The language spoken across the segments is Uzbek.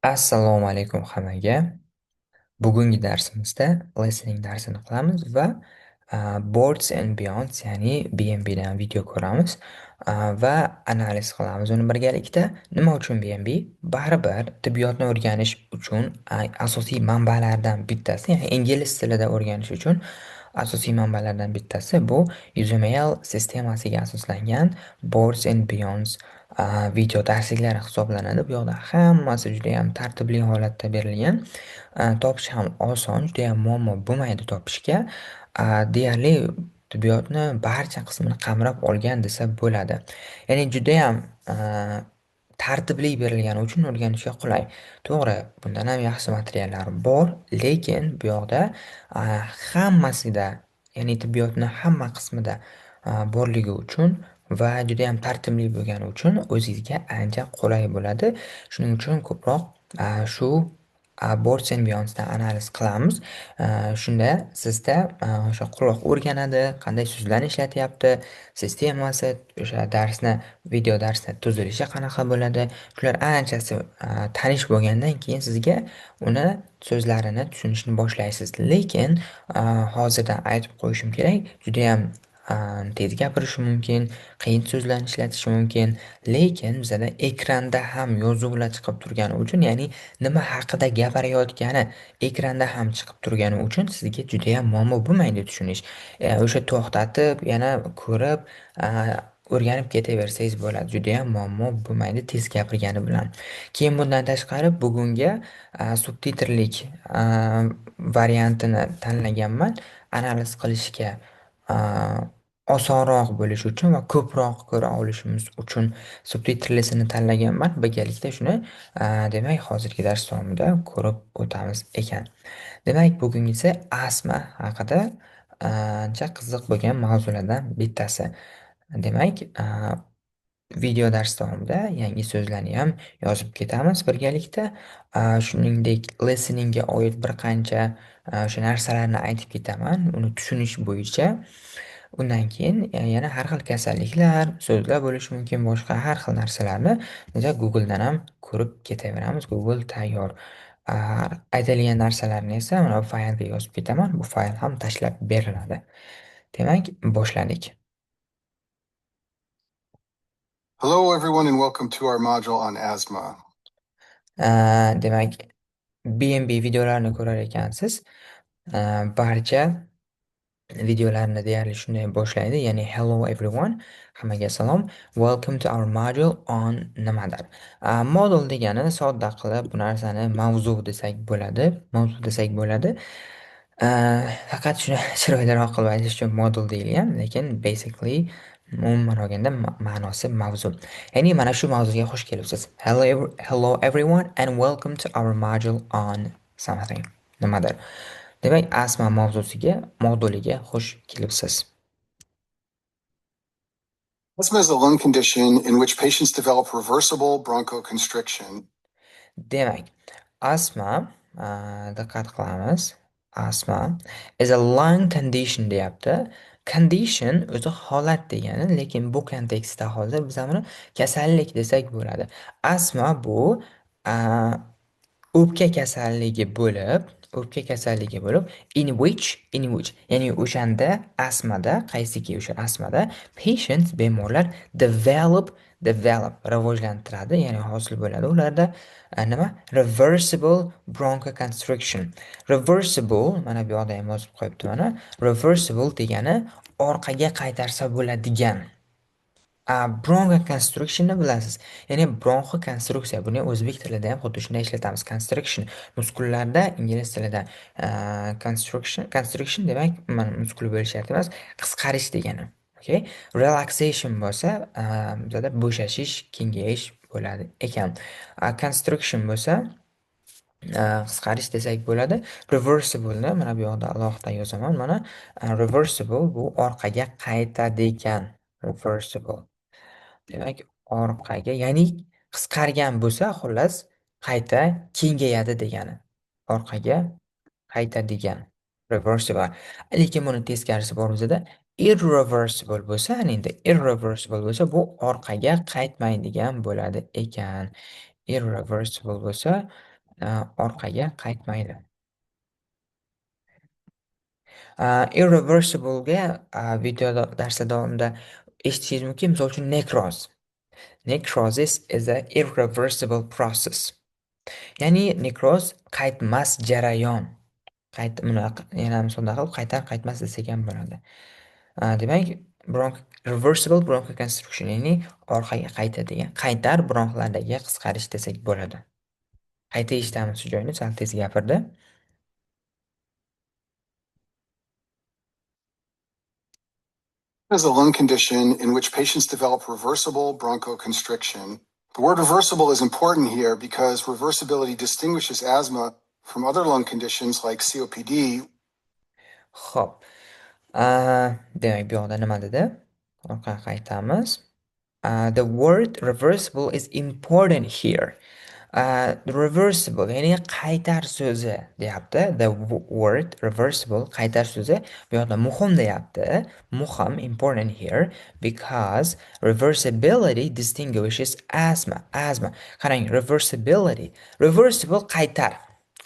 Assalomu alaykum hammaga. Bugungi darsimizda listening darsini qilamiz va Boards and Beyond, ya'ni BNBdan video ko'ramiz va analiz qilamiz uni birgalikda. Nima uchun BNB? Baribir tibbiyotni o'rganish uchun asosiy manbalardan bittasi, ya'ni ingliz tilida o'rganish uchun asosiy manbalardan bittasi bu USMLE sistemasiga asoslangan Boards and Beyonds video darsliklari hisoblanadi. Bu yoqda hammasi judayam tartibli holatda berilgan. Topish ham oson, judayam muammo bo'lmaydi topishga. Deyarli tibbiyotni barcha qismini qamrab olgan desa bo'ladi. Ya'ni judayam tartibli berilgani uchun o'rganishga qulay. To'g'ri, bundan ham yaxshi materiallar bor, lekin bu yoqda hammasida, ya'ni tibbiyotni hamma qismida borligi uchun va judayam tartibli bo'lgani uchun o'zingizga ancha qulay bo'ladi. Shuning uchun ko'proq shu Boards and Beyonds'dan analiz qilamiz. Shunda sizda o'sha quloq o'rganadi, qanday so'zlarni ishlatyapti, sistemasi, o'sha darsni, video darsni tuzilishi qanaqa bo'ladi. Shular anchasi tanish bo'lgandan keyin sizga uni so'zlarini tushunishni boshlaysiz. Lekin hozirdan aytib qo'yishim kerak, judayam tez gapirishi mumkin, qiyin so'zlarni ishlatishi mumkin, lekin bizada ekranda ham yozuvlar chiqib turgani uchun, ya'ni nima haqida gapirayotgani ekranda ham chiqib turgani uchun sizga judayam muammo bo'lmaydi tushunish. O'sha to'xtatib, yana ko'rib, o'rganib ketaversangiz bo'ladi. Judayam muammo bo'lmaydi tez gapirgani bilan. Keyin bundan tashqari bugunga subtitrlik variantini tanlaganman. Analiz qilishga osonroq bo'lishi uchun va ko'proq ko'ra olishimiz uchun subtitrlisini tanlaganman. Birgalikda shuni, demak, hozirgi dars davomida ko'rib o'tamiz ekan. Demak, bugungisi astma haqida ancha qiziq bo'lgan mavzulardan bittasi. Demak, video dars davomida yangi so'zlarni ham yozib ketamiz birgalikda. Shuningdek, listeningga oid bir qancha o'sha narsalarni aytib ketaman, uni tushunish bo'yicha. Undan keyin yana har xil kasalliklar, so'zlar bo'lishi mumkin, boshqa har xil narsalarni biza Google'dan ham ko'rib ketaveramiz. Google tayyor. Aytilgan narsalarni esa mana bu faylga yozib ketaman. Bu fayl ham tashlab beriladi. Demak, boshladik. Hello, everyone, and welcome to our module on asthma. Demak, BNB videolarini ko'rar ekansiz. Barcha videolarni deyarli shunday boshlaydi. Ya'ni "Hello everyone", hammaga salom. "Welcome to our module on" nimadir. Modul degani sodda qilib bu narsani mavzu desak bo'ladi. Mavzu desak bo'ladi. Faqat shuni chiroyliroq qilib aytish uchun modul deyilgan, lekin basically, umuman olganda ma'nosi mavzu. Ya'ni mana shu mavzuga xush kelibsiz. Hello everyone and welcome to our module on something. Nimadir. Demak, astma mavzusiga, moduliga xush kelibsiz. Asthma is a lung condition in which patients develop reversible bronchoconstriction. Demak, astma, diqqat qilamiz. Asthma is a lung condition deyapti. Condition o'zi holat degani, lekin bu kontekstda hozir biz buni kasallik desak bo'ladi. Astma bu o'pka kasalligi bo'lib, in which, ya'ni o'shanda astmada, qaysiki o'sha astmada patients, bemorlar, develop, rivojlantiradi, ya'ni hosil bo'ladi ularda nima? Reversible bronchoconstriction. Reversible, mana bu yoqda ham yozib qo'yibdi mana. Reversible degani orqaga qaytarsa bo'ladigan. Bronchoconstrictionni bilasiz. Ya'ni bronxokonstruksiya. Buni o'zbek tilida ham xuddi shunday ishlatamiz. Constriction muskullarda ingliz tilida constriction, constriction demak, mana muskul bo'lishi shart emas, qisqarish degani. Okay? Relaxation bo'lsa, bizada bo'shashish, kengayish bo'ladi ekan. Constriction bo'lsa, qisqarish desak bo'ladi. Reversible'ni mana bu yoqda alohida yozaman. Mana reversible bu orqaga qaytadigan. Reversible. Demak, orqaga, ya'ni qisqargan bo'lsa, xullas, qayta kengayadi degani. Orqaga qaytadigan. Reversible. Lekin buni teskarisi bor bizada. Irreversible bo'lsa, ana endi irreversible bo'lsa, bu orqaga qaytmaydigan bo'ladi ekan. Irreversible bo'lsa, Orqaga qaytmaydi. Irreversible'ga video darsda davomida eshitishingiz mumkin. Misol uchun nekroz. Necrosis is a irreversible process. Ya'ni nekroz qaytmas jarayon. Qayt, buni yana misolda qilib qaytar qaytmas desak ham bo'ladi. Demak, reversible bronchoconstriction, ya'ni orqaga qaytadigan, qaytar bronxlardagi qisqarish desak bo'ladi. Qayta eshitamiz shu joyni, sal tez gapirdi. Is a lung condition in which patients develop reversible bronchoconstriction. The word reversible is important here because reversibility distinguishes asthma from other lung conditions like COPD. Xo'p. Demak, bu yoqda nima dedi? Orqaga qaytamiz. The word reversible is important here. Reversible, ya'ni qaytar so'zi deyapti. The word reversible, qaytar so'zi bu yoqda muhim deyapti. Muhim, important here because reversibility distinguishes asthma. Asthma. Qarang, reversibility. Reversible qaytar.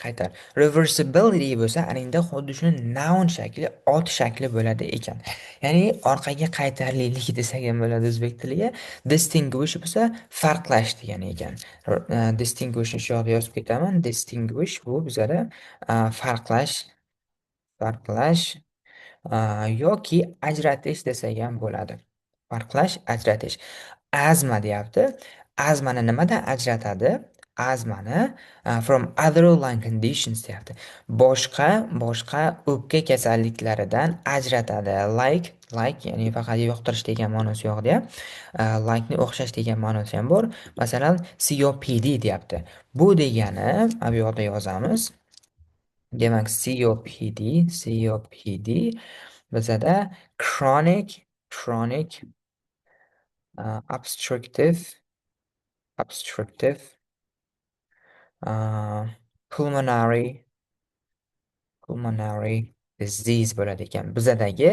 Qaytar. Reversibility bo'lsa, ana endi xuddi shuni noun shakli, ot shakli bo'ladi ekan. Ya'ni orqaga qaytarlilik desak ham bo'ladi o'zbek tiliga. Distinguish bo'lsa farqlash degani ekan. Distinguish shu yoqda yozib ketaman. Distinguish bu bizada farqlash, farqlash yoki ajratish desak ham bo'ladi. Farqlash, ajratish. Azma deyapti. Azmani nimadan ajratadi? Azmani from other lung conditions deyapti. Boshqa o'pka kasalliklaridan ajratadi. Like, like, ya'ni faqat yoqtirish degan ma'nosi yo'q deya. Like ni o'xshash degan ma'nosi ham bor. Masalan, COPD deyapti. Bu degani, bu yoqda yozamiz. Demak, COPD, COPD bizada chronic, obstructive, pulmonary disease bo'ladi ekan. Bizadagi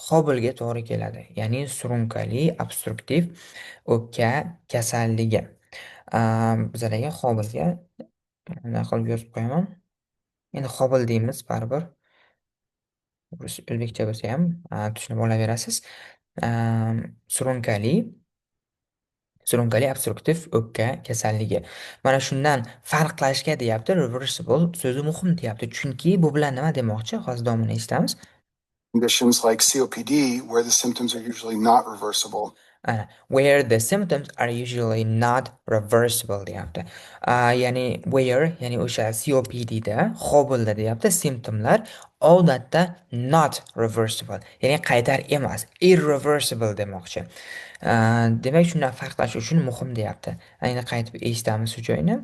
hobilga to'g'ri keladi. Ya'ni surunkali obstruktiv o'pka kasalligi. Bizadagi hobilga bunday qilib yozib qo'yaman. Endi hobil deymiz baribir. O'zbekcha bo'lsa ham tushunib olaverasiz. Surunkali obstruktiv o'pka kasalligi. Mana shundan farqlashga deyapti, reversible so'zi muhim deyapti. Chunki bu bilan nima demoqchi? Hozir davomini eshitamiz. Conditions like COPD where the symptoms are usually not reversible. Ana, where the symptoms are usually not reversible deyapti. Ya'ni where, ya'ni o'sha COPD da, hobilda deyapti, simptomlar odatda not reversible, ya'ni qaytar emas, irreversible demoqchi. Demak, shundan farqlash uchun muhim deyapti. Endi qaytib eshitamiz shu joyni.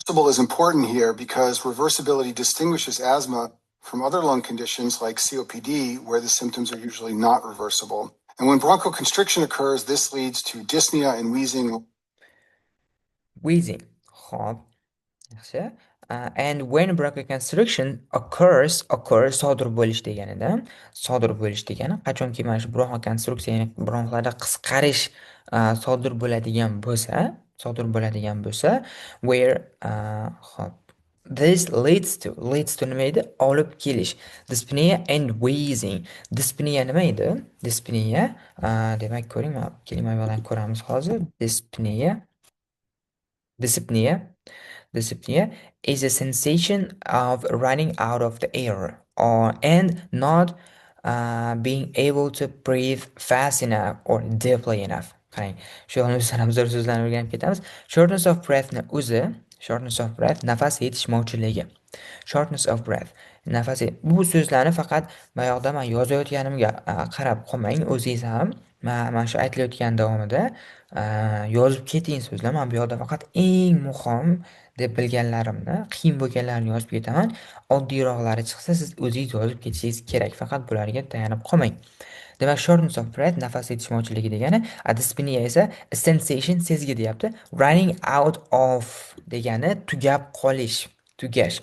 Reversible is important here because reversibility distinguishes asthma from other lung conditions like COPD, where the symptoms are usually not reversible. And when bronchoconstriction occurs, this leads to dyspnea and wheezing. Wheezing. Xo'p. Yaxshi. And when bronchoconstriction occurs, occurs sodir bo'lish deganida, sodir bo'lish degani qachonki mana shu bronchokonstruksiya, ya'ni bronxlarda qisqarish sodir bo'ladigan bo'lsa, sodir bo'ladigan bo'lsa, where, xo'p, this leads to, leads to nima edi? Olib kelish. Dyspnea and wheezing. Dyspnea nima edi? Dyspnea, demak ko'ring, keling mana bu yoqdan ko'ramiz hozir. Dyspnea, dyspnea, dyspnea is a sensation of running out of the air or and not being able to breathe fast enough or deeply enough. Qarang, shu yo'lni biz ham zo'r so'zlarni o'rganib ketamiz. Shortness of breath ni o'zi, shortness of breath nafas yetishmovchiligi. Shortness of breath nafas bu so'zlarni faqat bu yoqda men yozayotganimga qarab qolmang, o'zingiz ham mana shu aytilayotgan davomida yozib keting so'zlar. Men bu yoqda faqat eng muhim deb bilganlarimni, qiyin bo'lganlarini yozib ketaman. Oddiyroqlari chiqsa, siz o'zingiz yozib ketishingiz kerak. Faqat bularga tayanib qolmang. Demak, shortness of breath nafas yetishmovchiligi degani, a dyspnea esa sensation sezgi deyapti. Running out of degani tugab qolish, tugash.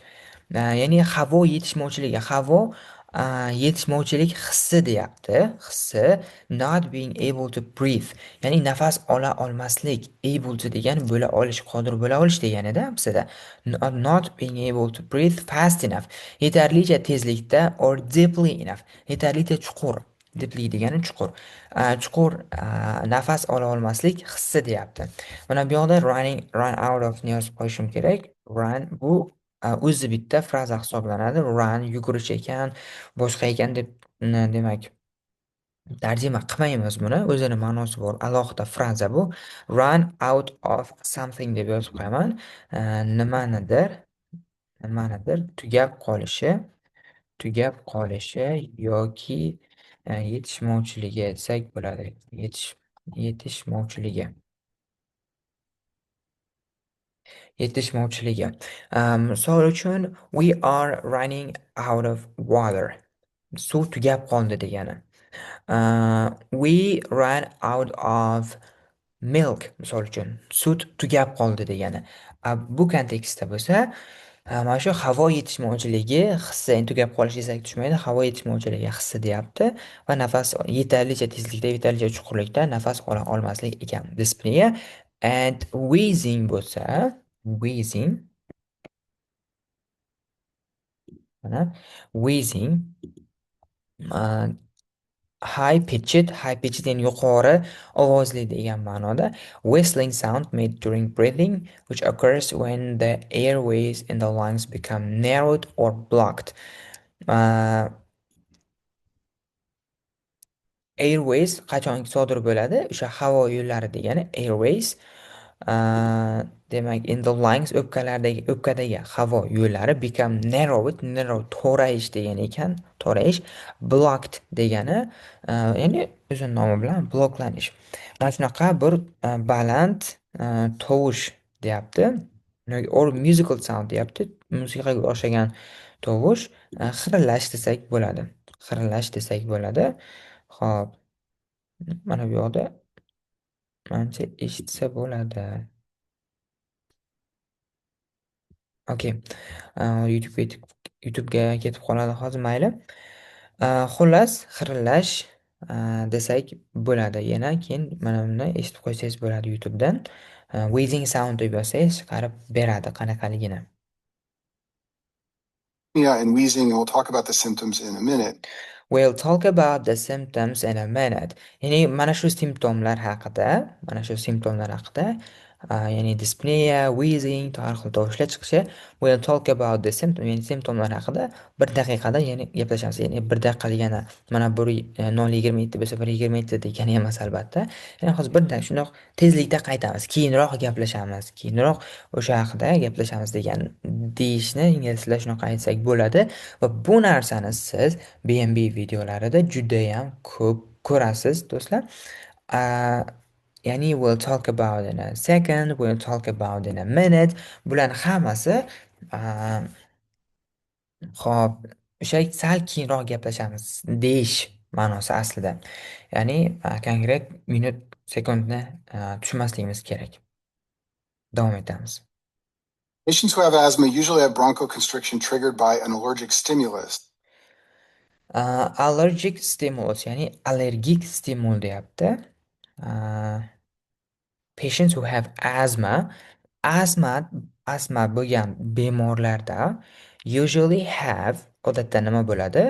Ya'ni havo yetishmovchiligi, havo Yetishmovchilik hissi deyapti. Hissi not being able to breathe. Ya'ni nafas ola olmaslik. Able to degani bo'la olish, qodir bo'la olish deganida bizada. Not being able to breathe fast enough. Yetarlicha tezlikda or deeply enough. Yetarlicha chuqur. Deeply degani chuqur. Chuqur nafas ola olmaslik hissi deyapti. Mana bu yoqda running, run out of ni yozib qo'yishim kerak. Run bu o'zi bitta fraza hisoblanadi. Run yugurish ekan, boshqa ekan deb demak tarjima qilmaymiz buni. O'zini ma'nosi bor, alohida fraza bu. Run out of something deb yozib qo'yaman. Nimanidir tugab qolishi, tugab qolishi yoki yetishmovchiligi desak bo'ladi. Yetishmovchiligi. Yetishmovchiligi. Misol uchun, we are running out of water. Suv tugab qoldi degani. We ran out of milk, misol uchun, sut tugab qoldi degani. Bu kontekstda bo'lsa, mana shu havo yetishmovchiligi hissi, endi tugab qolishi desak tushmaydi, havo yetishmovchiligi hissi deyapti va nafas yetarlicha tezlikda, yetarlicha chuqurlikda nafas ola olmaslik ekan. Dyspnea and wheezing bo'lsa, wheezing, mana wheezing, high pitched, high pitched ya'ni yuqori ovozli degan ma'noda, whistling sound made during breathing which occurs when the airways in the lungs become narrowed or blocked. Airways qachon sodir bo'ladi? O'sha havo yo'llari degani airways. Demak, in the lungs, o'pkalardagi, o'pkadagi havo yo'llari become narrowed, narrow torayish degani ekan, torayish, blocked degani, ya'ni o'zini nomi bilan bloklanish. Mana shunaqa bir baland tovush deyapti. Or musical sound deyapti. Musiqaga o'xshagan tovush, xirillash desak bo'ladi. Xirillash desak bo'ladi. Xo'p. Mana bu yoqda manimcha eshitsa bo'ladi. Okey. YouTube'ga ketib qoladi hozir, mayli. Xullas, xirillash desak bo'ladi. Yana keyin mana buni eshitib qo'ysangiz bo'ladi YouTube'dan. Wheezing sound deb yozsangiz chiqarib beradi qanaqaligini. Yeah, and wheezing, and we'll talk about the symptoms in a minute. We'll talk about the symptoms in a minute. Ya'ni mana shu simptomlar haqida, mana shu simptomlar haqida, ya'ni dyspnea, wheezing, har xil tovushlar chiqishi. We'll talk about the symptoms, ya'ni simptomlar haqida bir daqiqada ya'ni gaplashamiz. Ya'ni bir daqiqa degani mana bir, 0.27 bo'lsa 1.27 degani emas albatta. Ya'ni hozir bir daqiqa shundoq tezlikda qaytamiz, keyinroq gaplashamiz, keyinroq o'sha haqida gaplashamiz degan deyishni ingliz tilida shunaqa aytsak bo'ladi va bu narsani siz BNB videolarida juda ham ko'p ko'rasiz do'stlar. Ya'ni we'll talk about in a second, we'll talk about in a minute. Bularning hammasi, xo'p, o'sha sal keyinroq gaplashamiz deyish ma'nosi aslida. Ya'ni, konkret minut, sekundni, tushunmasligimiz kerak. Davom etamiz. Patients who have asthma usually have bronchoconstriction triggered by an allergic stimulus. Allergic stimulus, ya'ni allergik stimul deyapti. Patients who have asthma, asthma bo'lgan bemorlarda usually have, odatda nima bo'ladi?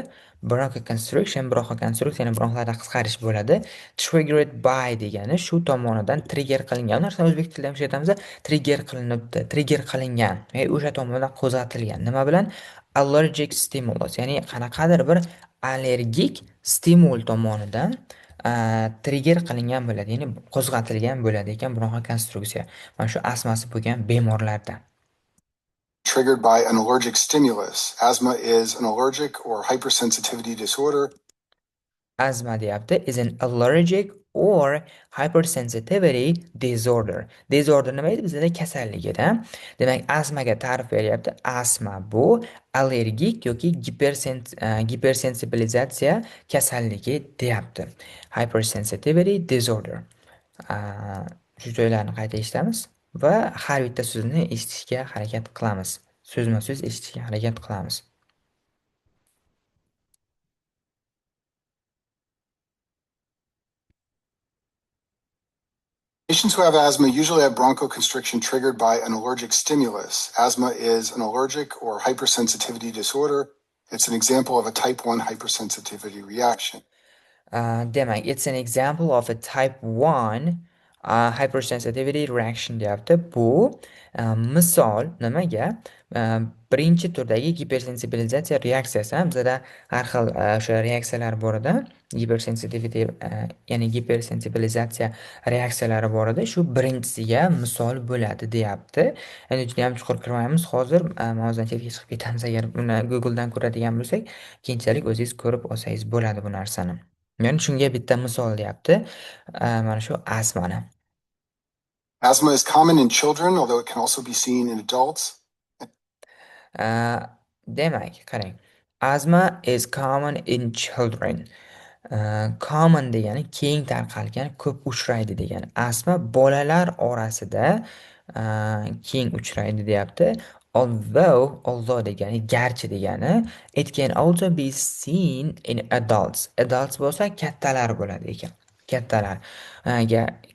Bronchoconstriction, bronchokonstruksiya, ya'ni bronxlarda qisqarish bo'ladi. Triggered by degani shu tomonidan trigger qilingan. Bu narsani o'zbek tilida ham ishlatamiz. Trigger qilinibdi, trigger qilingan, ya'ni o'sha tomonidan qo'zg'atilgan. Nima bilan? Allergic stimulus, ya'ni qanaqadir bir allergik stimul tomonidan trigger qilingan bo'ladi, ya'ni qo'zg'atilgan bo'ladi ekan bronxokonstruksiya. Mana shu astmasi bo'lgan bemorlarda. Triggered by an allergic stimulus. Asthma is an allergic or hypersensitivity disorder. Asthma deyapti is an allergic or hypersensitivity disorder. Disorder nima edi? Bizda kasallik edi. Demak, astmaga ta'rif beryapti. Astma bu allergik yoki gipersensibilizatsiya kasalligi deyapti. Hypersensitivity disorder. Shu joylarni qayta eshitamiz va har bitta so'zni eshitishga harakat qilamiz. So'zma-so'z eshitishga harakat qilamiz. Patients who have asthma usually have bronchoconstriction triggered by an allergic stimulus. Asthma is an allergic or hypersensitivity disorder. It's an example of a type 1 hypersensitivity reaction. Demak, it's an example of a type 1 hypersensitivity reaction deyapti. Bu misol nimaga? Birinchi turdagi gipersensibilizatsiya reaksiyasi. Bizada har xil o'sha reaksiyalar bor edi. Gipersensitivity, ya'ni gipersensibilizatsiya reaksiyalari bor edi. Shu birinchisiga misol bo'ladi deyapti. Endi juda ham chuqur kirmaymiz hozir. Mavzudan chetga chiqib ketamiz agar buni Google'dan ko'radigan bo'lsak, keyinchalik o'zingiz ko'rib olsangiz bo'ladi bu narsani. Ya'ni shunga bitta misol deyapti. Mana shu astmani. Asthma is common in children, although it can also be seen in adults. Demak, qarang. Asthma is common in children. Common degani keng tarqalgan, ko'p uchraydi degani. Astma bolalar orasida keng uchraydi deyapti. Although, although degani garchi degani, it can also be seen in adults. Adults bo'lsa kattalar bo'ladi ekan. Kattalar.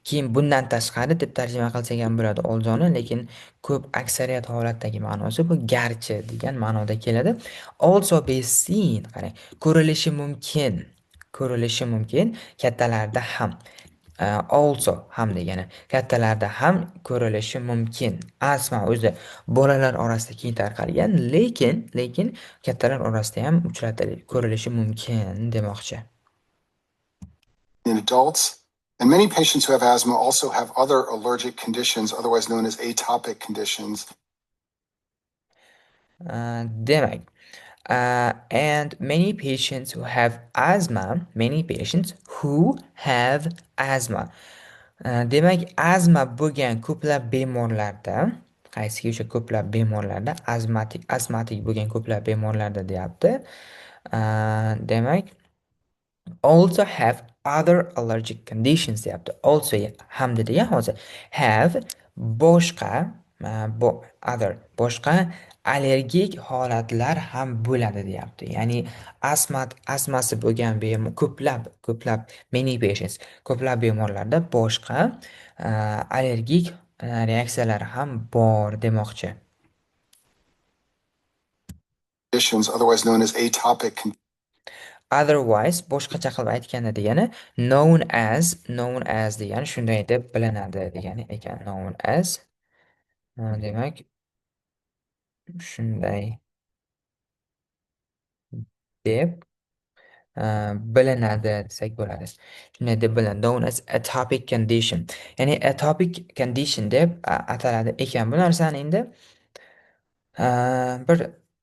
Keyin bundan tashqari deb tarjima qilsak ham bo'ladi althoughni, lekin ko'p aksariyat holatdagi ma'nosi bu garchi degan ma'noda keladi. Also be seen, qarang, ko'rilishi mumkin. Ko'rilishi mumkin kattalarda ham. Also ham degani kattalarda ham ko'rilishi mumkin. Astma o'zi bolalar orasida keng tarqalgan, lekin kattalar orasida ham uchratilishi, ko'rilishi mumkin demoqchi. In adults, and many patients who have asthma also have other allergic conditions, otherwise known as atopic conditions. Demak, and many patients who have asthma, many patients who have asthma. Demak, astma bo'lgan ko'plab bemorlarda, qaysiki o'sha ko'plab bemorlarda, astmatik bo'lgan ko'plab bemorlarda deyapti. Demak, also have other allergic conditions deyapti. Also hamda degan hozir have boshqa, other boshqa allergik holatlar ham bo'ladi deyapti. Ya'ni astmasi bo'lgan ko'plab many patients, ko'plab bemorlarda boshqa allergik reaksiyalar ham bor demoqchi. Conditions, otherwise known as atopic Otherwise boshqacha qilib aytganda degani, known as, known as degani shunday deb bilinadi degani ekan. Known as, demak, shunday deb bilinadi desak bo'ladi. Shunday deb bilinadi. Known as atopic condition. Ya'ni atopic condition deb ataladi ekan. Bu narsani endi bir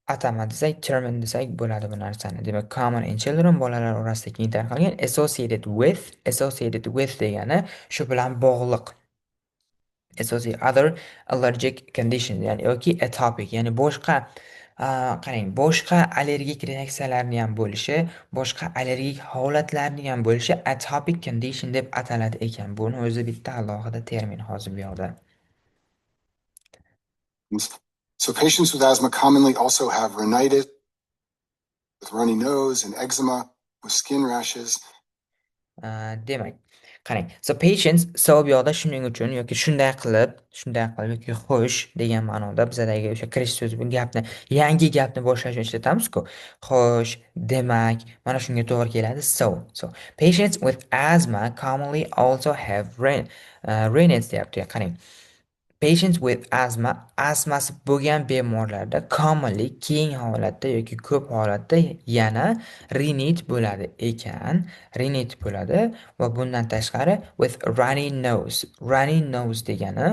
atama desak, termin desak bo'ladi bu narsani. Demak, common in children, bolalar orasida keng tarqalgan, associated with, associated with degani shu bilan bog'liq. Associated other allergic condition, ya'ni yoki atopic, ya'ni boshqa, qarang, boshqa allergik reaksiyalarni ham bo'lishi, boshqa allergik holatlarni ham bo'lishi atopic condition deb ataladi ekan. Buni o'zi bitta alohida termin hozir bu yoqda. So patients with asthma commonly also have rhinitis with runny nose and eczema with skin rashes. Demak, qarang, so patients, so bu yoqda shuning uchun yoki shunday qilib yoki xo'sh degan ma'noda bizadagi o'sha kirish so'zi, bu gapni, yangi gapni boshlash uchun ishlatamizku. Xo'sh, demak, mana shunga to'g'ri keladi. So patients with asthma commonly also have rhinitis deyapti. Qarang. Patients with asthma, astmasi bo'lgan bemorlarda commonly keng holatda yoki ko'p holatda yana rinit bo'ladi ekan. Rinit bo'ladi va bundan tashqari with runny nose. Runny nose degani,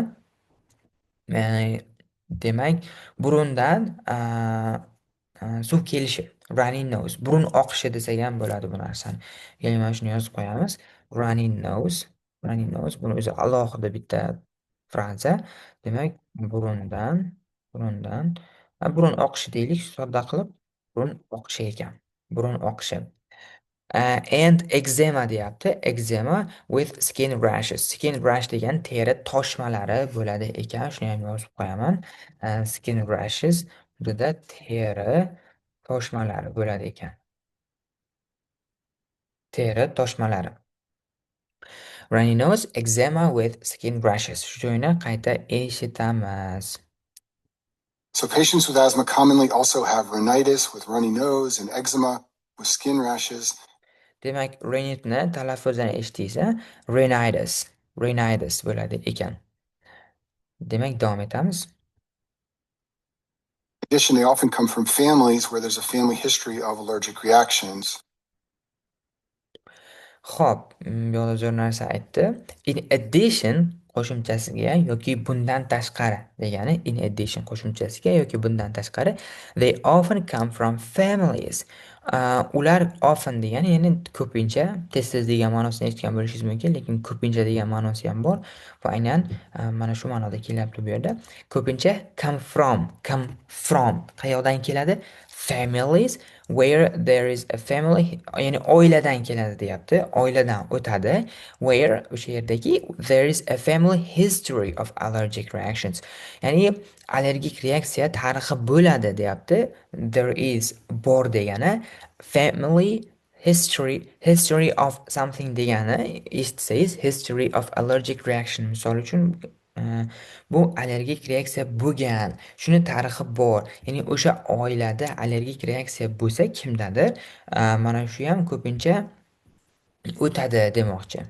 demak, burundan suv kelishi. Runny nose, burun oqishi desak ham bo'ladi bu narsani. Ya'ni mana shuni yozib qo'yamiz. Runny nose, runny nose buni o'zi alohida bitta fraza. Demak, burundan, burun oqishi deylik, sodda qilib, burun oqishi ekan. Burun oqishi. And eczema deyapti. Eczema with skin rashes. Skin rash degan teri toshmalari bo'ladi ekan. Shuni ham yozib qo'yaman. Skin rashes bunda teri toshmalari bo'ladi ekan. Teri toshmalari. Runny nose, eczema with skin rashes. Shu joyini qayta eshitamiz. So patients with asthma commonly also have rhinitis with runny nose and eczema with skin rashes. Demak, rhinitni talaffuzini eshitdingiz, rhinitis, rhinitis bo'ladi ekan. Demak, davom etamiz. In addition, they often come from families where there's a family history of allergic reactions. Xo'p, bu yoqda zo'r narsa aytdi. In addition qo'shimchasiga yoki bundan tashqari degani, in addition qo'shimchasiga yoki bundan tashqari, they often come from families. Ular often degani, ya'ni ko'pincha, tez-tez degan ma'nosini eshitgan bo'lishingiz mumkin, lekin ko'pincha degan ma'nosi ham bor va aynan mana shu ma'noda kelyapti bu yerda. Ko'pincha come from, come from qayoqdan keladi? Families where there is a family, ya'ni oiladan keladi deyapti. Oiladan o'tadi. Where o'sha yerdagi there is a family history of allergic reactions. Ya'ni allergik reaksiya tarixi bo'ladi deyapti. There is bor degani, family history, history of something degani eshitsangiz, history of allergic reaction misol uchun, bu allergik reaksiya bo'lgan, shuni tarixi bor, ya'ni o'sha oilada allergik reaksiya bo'lsa kimdadir, mana shu ham ko'pincha o'tadi demoqchi.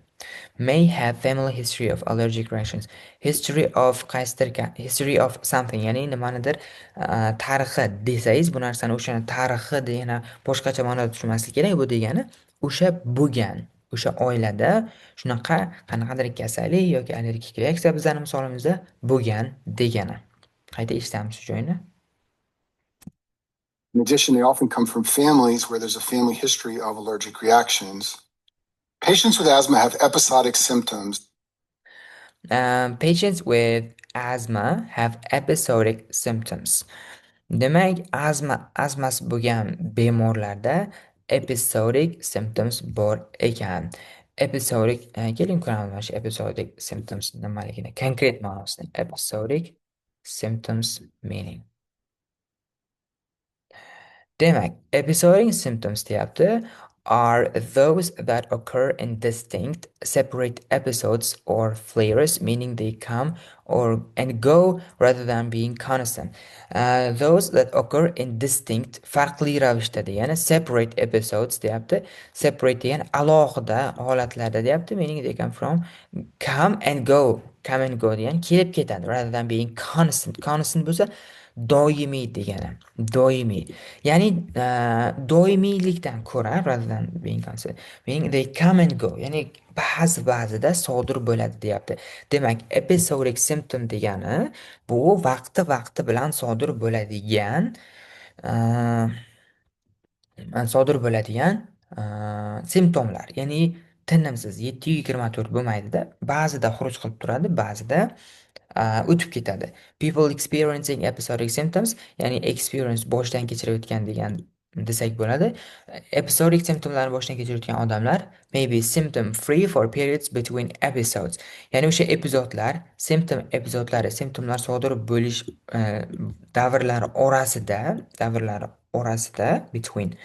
May have family history of allergic reactions. History of qaysidir, history of something, ya'ni nimanidir tarixi desangiz, bu narsani o'shani tarixi degani boshqacha ma'noda tushunmaslik kerak. Bu degani o'sha bo'lgan, o'sha oilada shunaqa qanaqadir kasallik yoki allergik reaksiya bizani misolimizda bo'lgan degani. Qayta eshitamiz shu joyini. In addition, they often come from families where there's a family history of allergic reactions. Patients with asthma have episodic symptoms. Patients with asthma have episodic symptoms. Demak, astmasi bo'lgan bemorlarda episodic symptoms bor ekan. Episodic, keling ko'ramiz mana shu episodic symptoms nimaligini, konkret ma'nosini. Episodic symptoms meaning. Demak, episodic symptoms deyapti, are those that occur in distinct, separate episodes or flares, meaning they come or and go rather than being constant. Those that occur in distinct, farqli ravishda degani, separate episodes deyapti. Separate degani alohida holatlarda deyapti, meaning they come from, come and go, come and go degani kelib ketadi, rather than being constant. Constant bo'lsa doimiy degani, doimiy, ya'ni doimiylikdan ko'ra, rather than being constant, meaning they come and go, ya'ni ba'zi ba'zida sodir bo'ladi deyapti. Demak, episodic symptom degani bu vaqti vaqti bilan sodir bo'ladigan simptomlar, ya'ni tinimsiz 7/24 bo'lmaydida, ba'zida xuruj qilib turadi, ba'zida o'tib ketadi. People experiencing episodic symptoms, ya'ni experience boshdan kechirayotgan degan desak bo'ladi. Episodic simptomlarni boshdan kechirayotgan odamlar may be symptom free for periods between episodes. Ya'ni o'sha epizodlar, symptom epizodlari, simptomlar sodir bo'lish davrlari orasida between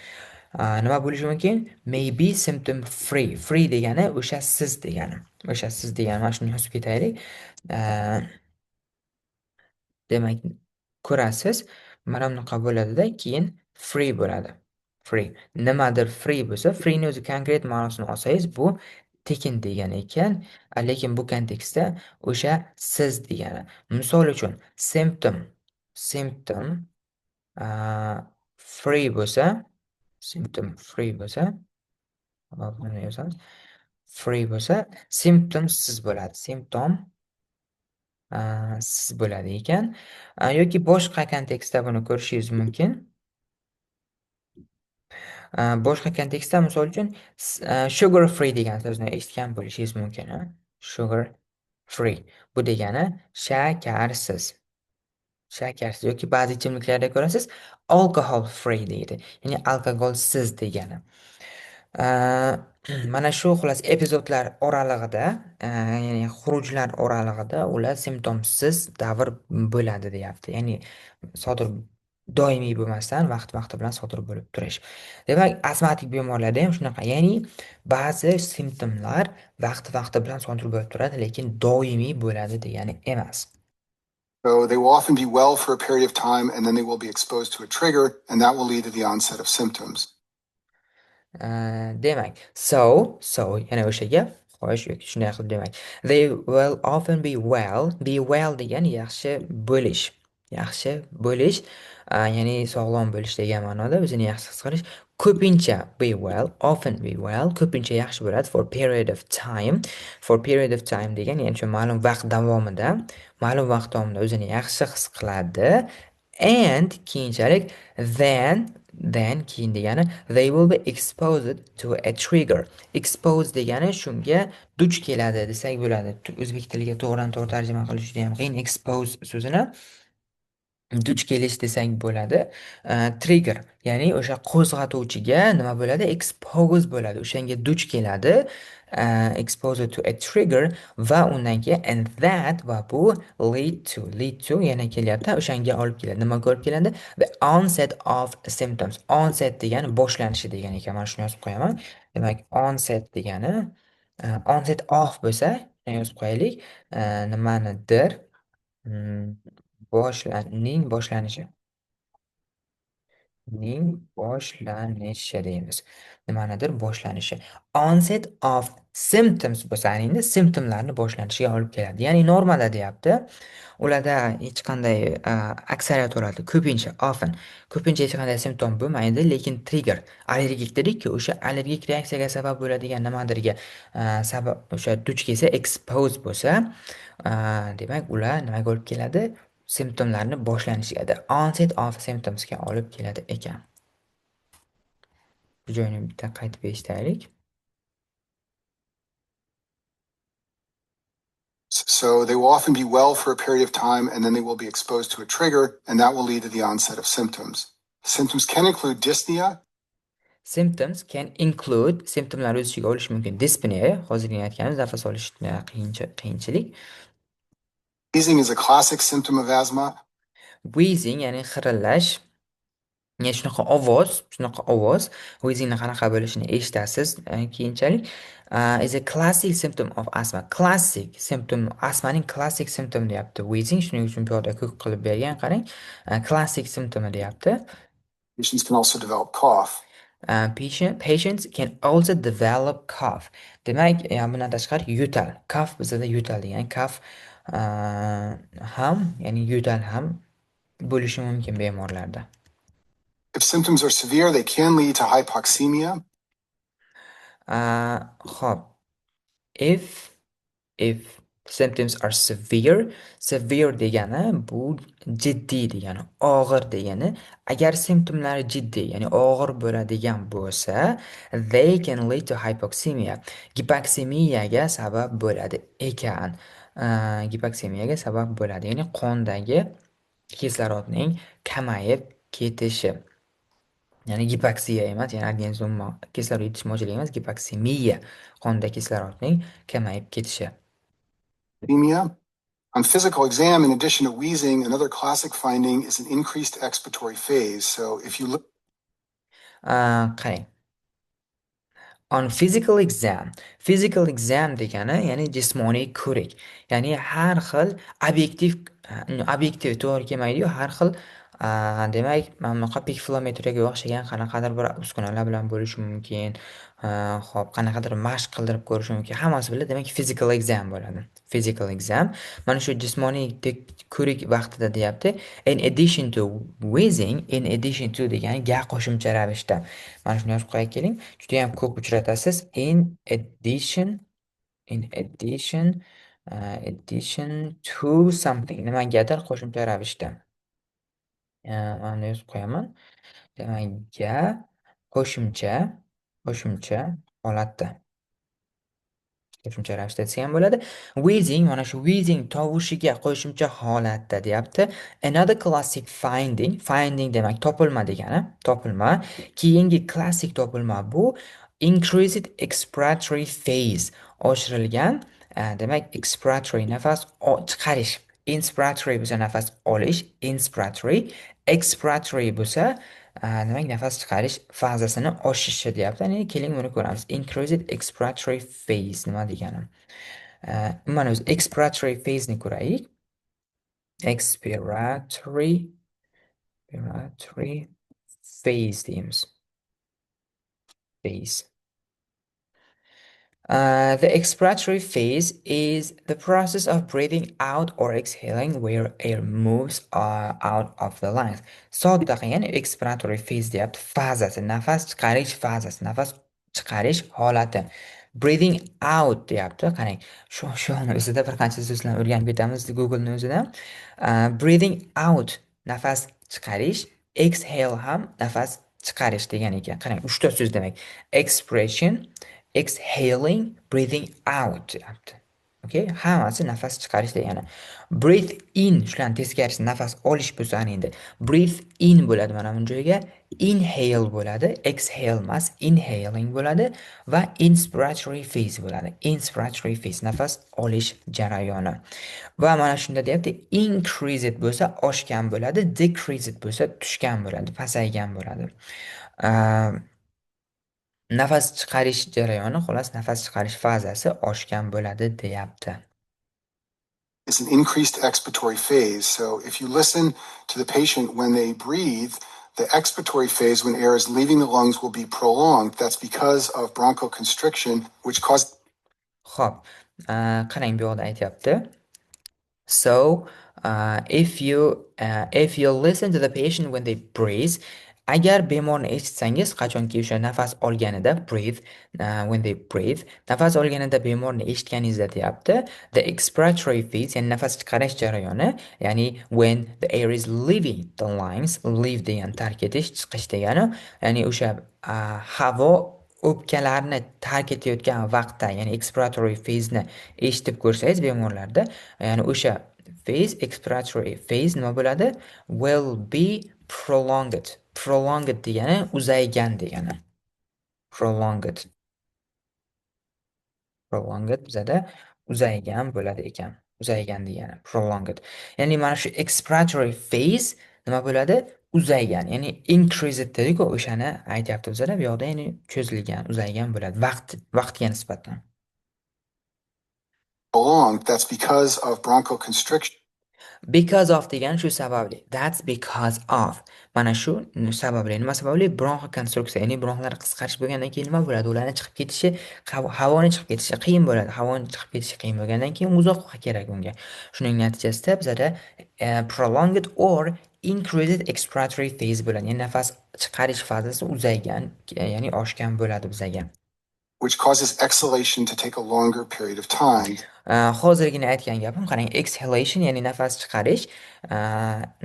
nima bo'lishi mumkin? May be symptom free. Free degani o'sha siz degani. O'sha siz degani, mana shuni yozib ketaylik. Demak, ko'rasiz, mana bunaqa bo'ladida, keyin free bo'ladi. Free. Nimadir free bo'lsa, freeni o'zi konkret ma'nosini olsangiz, bu tekin degani ekan, lekin bu kontekstda o'sha siz degani. Misol uchun, symptom free bo'lsa, symptom free bo'lsa, hop, buni yozamiz. Free bo'lsa, symptomsiz bo'ladi. Simptom siz bo'ladi ekan. Yoki boshqa kontekstda buni ko'rishingiz mumkin. Boshqa kontekstda, misol uchun, sugar free degan so'zni eshitgan bo'lishingiz mumkin. Sugar free. Bu degani shakarsiz. Shakarsiz yoki ba'zi ichimliklarda ko'rasiz, alcohol free deydi. Ya'ni alkogolsiz degani. Mana shu xullas epizodlar oralig'ida, ya'ni xurujlar oralig'ida ular simptomsiz davr bo'ladi deyapti. Ya'ni sodir Doimiy bo'lmasdan, vaqti-vaqti bilan sodir bo'lib turish. Demak, astmatik bemorlarda ham shunaqa, ya'ni ba'zi simptomlar vaqti-vaqti bilan sodir bo'lib turadi, lekin doimiy bo'ladi degani emas. So they will often be well for a period of time, and then they will be exposed to a trigger, and that will lead to the onset of symptoms. Demak, so yana o'sha gap, xo'sh, yoki shunday qilib, demak, they will often be well. Be well degani yaxshi bo'lish, yaxshi bo'lish, ya'ni sog'lom bo'lish degan ma'noda, o'zini yaxshi his qilish. Ko'pincha be well, often be well, ko'pincha yaxshi bo'ladi. For period of time, for period of time degan, ya'ni shu ma'lum vaqt davomida, ma'lum vaqt davomida o'zini yaxshi his qiladi. And keyinchalik, then keyin degani, they will be exposed to a trigger. Expose degani shunga duch keladi desak bo'ladi. O'zbek tiliga to'g'ridan to'g'ri tarjima qilish juda ham qiyin. Expose so'zini duch kelish desak bo'ladi. Trigger, ya'ni o'sha qo'zg'atuvchiga nima bo'ladi? Expose bo'ladi. O'shanga duch keladi. Exposed to a trigger va undan keyin and that va bu lead to, lead to yana kelyapti, o'shanga olib keladi. Nimaga olib keladi? The onset of symptoms. Onset degani boshlanishi degan ekan. Mana shuni yozib qo'yaman. Demak, onset degani, onset of bo'lsa, yozib qo'yaylik. Nimanidir ning boshlanishi. Ning boshlanishi deymiz. Nimanidir boshlanishi. Onset of symptoms bo'lsa, endi simptomlarni boshlanishiga olib keladi. Ya'ni normada deyapti. Ularda hech qanday, aksariyat holatda, ko'pincha, often, ko'pincha hech qanday simptom bo'lmaydi, lekin trigger, allergik dedik-ku, o'sha allergik reaksiyaga sabab bo'ladigan nimadirga, sabab o'sha duch kelsa, expose bo'lsa, demak, ular nimaga olib keladi? Simptomlarni boshlanishiga, the onset of symptomsga olib keladi ekan. Bu joyini bitta qaytib eshitaylik. So they will often be well for a period of time, and then they will be exposed to a trigger, and that will lead to the onset of symptoms. Symptoms can include dyspnea. Symptoms can include, simptomlar o'z ichiga olishi mumkin. Dyspnea, hozirgina aytganimiz nafas olish qiyinchilik. Wheezing is a classic symptom of asthma. Wheezing, ya'ni xirillash. Ya'ni shunaqa ovoz, shunaqa ovoz. Wheezingni qanaqa bo'lishini eshitasiz, keyinchalik. Is a classic symptom of asthma. Classic symptom, astmaning classic symptom deyapti. Wheezing, shuning uchun bu yoqda ko'k qilib bergan, qarang. Classic symptomi deyapti. Patients can also develop cough. Patients can also develop cough. Demak, bundan tashqari yo'tal. Cough bizada yo'tal degan, cough, ham, ya'ni yo'tal ham bo'lishi mumkin bemorlarda. If symptoms are severe, they can lead to hypoxemia. Xo'p. If symptoms are severe, severe degani bu jiddiy degani, og'ir degani. Agar simptomlari jiddiy, ya'ni og'ir bo'ladigan bo'lsa, they can lead to hypoxemia. Gipoksemiyaga sabab bo'ladi ekan. Gipoksemiyaga sabab bo'ladi, ya'ni qondagi kislorodning kamayib ketishi. Ya'ni gipoksiya emas, ya'ni organizm umuman kislorod yetishmovchiligi emas, gipoksemiya, qonda kislorodning kamayib ketishi. Anemia. On physical exam, in addition to wheezing, another classic finding is an increased expiratory phase. So if you look Qarang. On physical exam. Physical exam degani, ya'ni jismoniy ko'rik. Ya'ni har xil obyektiv, obyektiv to'g'ri kelmaydi-yu, har xil, demak, mana bunaqa pik flowmetriyaga o'xshagan qanaqadir bir uskunalar bilan bo'lishi mumkin. Xo'p, qanaqadir mashq qildirib ko'rishi mumkin. Hammasi bilan, demak, physical exam bo'ladi. Physical exam. Mana shu jismoniy ko'rik vaqtida deyapti. In addition to wheezing, in addition to degani ga qo'shimcha ravishda. Mana shuni yozib qo'ya keling. Juda ham ko'p uchratasiz. In addition, in addition, addition to something. Nimagadir qo'shimcha ravishda. Mana yozib qo'yaman. Demak, ga qo'shimcha holatda. Qo'shimcha ravishda desa ham bo'ladi. Wheezing, mana shu wheezing tovushiga qo'shimcha holatda deyapti. Another classic finding, finding demak topilma degani, topilma. Keyingi klassik topilma bu increased expiratory phase, oshirilgan, demak expiratory nafas chiqarish. Inspiratory bo'lsa nafas olish, inspiratory, expiratory bo'lsa demak nafas chiqarish fazasini oshishi deyapti. Endi keling buni ko'ramiz. Increased expiratory phase nima degani? Mana o'zi expiratory phase ni ko'raylik. Expiratory phase deymiz. Phase. The expiratory phase is the process of breathing out or exhaling where air moves out of the lungs. Sodda qilgan expiratory phase deyapti. Fazasi, nafas chiqarish fazasi, nafas chiqarish holati. Breathing out deyapti. Qarang, shu o'zida bir qancha so'zlarni o'rganib ketamiz Google'ning o'zida. Breathing out nafas chiqarish, exhale ham nafas chiqarish degan ekan. Qarang, uchta so'z demak. Expiration, exhaling, breathing out deyapti. Okay, hammasi nafas chiqarish degani. Breathe in shularni teskarisi nafas olish bo'lsa ana endi breathe in bo'ladi mana bu joyga, inhale bo'ladi, exhale emas, inhaling bo'ladi va inspiratory phase bo'ladi. Inspiratory phase nafas olish jarayoni. Va mana shunda deyapti, increased bo'lsa oshgan bo'ladi, decreased bo'lsa tushgan bo'ladi, pasaygan bo'ladi. Nafas chiqarish jarayoni, xullas nafas chiqarish fazasi oshgan bo'ladi deyapti. It's an increased expiratory phase. So if you listen to the patient when they breathe, the expiratory phase when air is leaving the lungs will be prolonged. That's because of bronchoconstriction, which causes Xo'p, qarang bu yoqda aytyapti. So, if you listen to the patient when they breathe, agar bemorni eshitsangiz, qachonki o'sha nafas olganida breathe, when they breathe, nafas olganida bemorni eshitganingizda deyapti, the expiratory phase, ya'ni nafas chiqarish jarayoni, ya'ni when the air is leaving the lungs, leave degan tark etish, chiqish degani, ya'ni o'sha havo o'pkalarni tark etayotgan vaqtda, ya'ni expiratory phase ni eshitib ko'rsangiz bemorlarda, ya'ni o'sha phase, expiratory phase nima bo'ladi? Will be prolonged. Prolonged degani uzaygan degani. Prolonged. Prolonged bizada uzaygan bo'ladi ekan. Uzaygan degani prolonged. Ya'ni mana shu expiratory phase nima bo'ladi? Uzaygan. Ya'ni increased dedik-ku, o'shani aytyapti bizada. Bu yoqda ya'ni cho'zilgan, uzaygan bo'ladi vaqtga nisbatan. Prolonged. That's because of bronchoconstriction. Because of degani shu sababli. That's because of. Mana shu sababli. Nima sababli? Bronxokonstruksiya, ya'ni bronxlar qisqarish bo'lgandan keyin nima bo'ladi? Ularni chiqib ketishi, havoni chiqib ketishi qiyin bo'ladi. Havoni chiqib ketishi qiyin bo'lgandan keyin uzoq vaqt kerak unga. Shuning natijasida bizada prolonged or increased expiratory phase bo'ladi. Ya'ni nafas chiqarish fazasi uzaygan, ya'ni oshgan bo'ladi bizaga. Which causes exhalation to take a longer period of time. Hozirgina aytgan gapim, qarang, exhalation, ya'ni nafas chiqarish,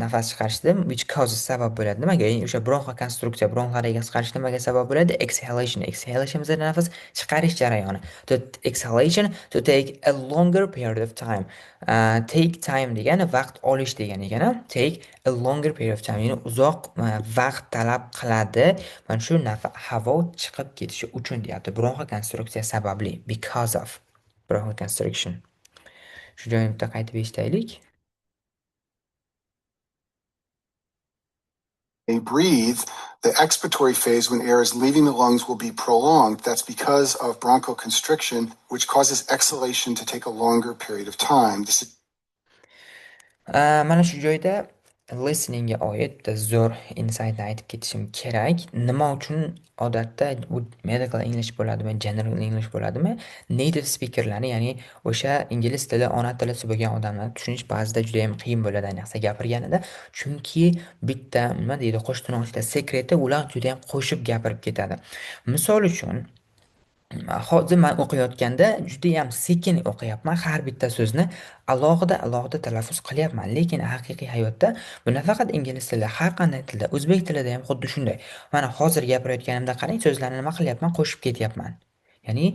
nafas chiqarishda which causes sabab bo'ladi. Nimaga? Ya'ni o'sha bronxokonstruksiya, bronxlardagi qisqarish nimaga sabab bo'ladi? Exhalation. Exhalation bizada nafas chiqarish jarayoni. To exhalation to take a longer period of time. Take time degani vaqt olish degani ekan, a? Take a longer period of time, ya'ni uzoq vaqt talab qiladi. Mana shu havo chiqib ketishi uchun deyapti. Bronxokonstruksiya sababli, because of bronchoconstriction. Shu joyni bitta qaytib eshitaylik. They breathe, the expiratory phase when air is leaving the lungs will be prolonged. That's because of bronchoconstriction, which causes exhalation to take a longer period of time. This is Mana shu joyda listeningga oid bitta zo'r insightni aytib ketishim kerak. Nima uchun odatda bu medical English bo'ladimi, general English bo'ladimi, native speakerlarni, ya'ni o'sha ingliz tili ona tili bo'lgan odamlarni tushunish ba'zida juda ham qiyin bo'ladi, ayniqsa gapirganida. Chunki bitta nima deydi, qo'sh tirnoqda sekreti, ular juda ham qo'shib gapirib ketadi. Misol uchun, hozir man o'qiyotganda judayam sekin o'qiyapman, har bitta so'zni alohida alohida talaffuz qilyapman. Lekin haqiqiy hayotda bu nafaqat ingliz tilida, har qanday tilda, o'zbek tilida ham xuddi shunday. Mana hozir gapirayotganimda qarang, so'zlarni nima qilyapman, qo'shib ketyapman. Ya'ni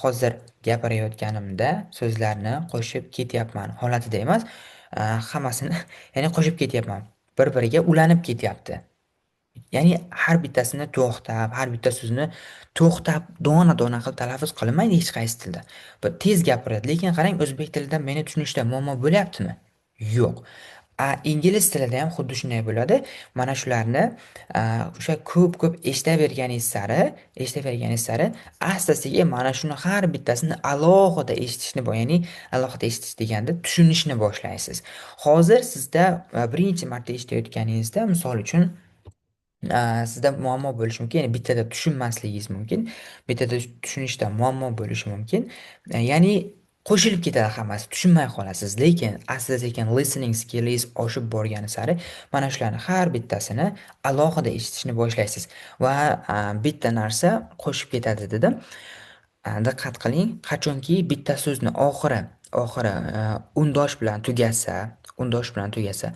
hozir gapirayotganimda so'zlarni qo'shib ketyapman holatida emas, hammasini ya'ni qo'shib ketyapman. Bir-biriga ulanib ketyapti. Ya'ni har bittasini to'xtab, har bitta so'zni to'xtab, dona-dona qilib talaffuz qilinmaydi hech qaysi tilda. Bu tez gapiradi, lekin qarang, o'zbek tilida meni tushunishda muammo bo'lyaptimi? Yo'q. Ingliz tilida ham xuddi shunday bo'ladi. Mana shularni o'sha ko'p-ko'p eshitaverganingiz sari asta-sekin mana shuni har bittasini alohida eshitishni, ya'ni alohida eshitish deganda tushunishni boshlaysiz. Hozir sizda birinchi marta eshitayotganingizda, misol uchun, sizda muammo bo'lishi mumkin, ya'ni bittada tushunmasligingiz mumkin, bittada tushunishda muammo bo'lishi mumkin. Ya'ni qo'shilib ketadi hammasi, tushunmay qolasiz. Lekin asta-sekin listening skillingiz oshib borgani sari mana shularni har bittasini alohida eshitishni boshlaysiz va bitta narsa qo'shib ketadi dedim. Diqqat qiling, qachonki bitta so'zni oxiri undosh bilan tugasa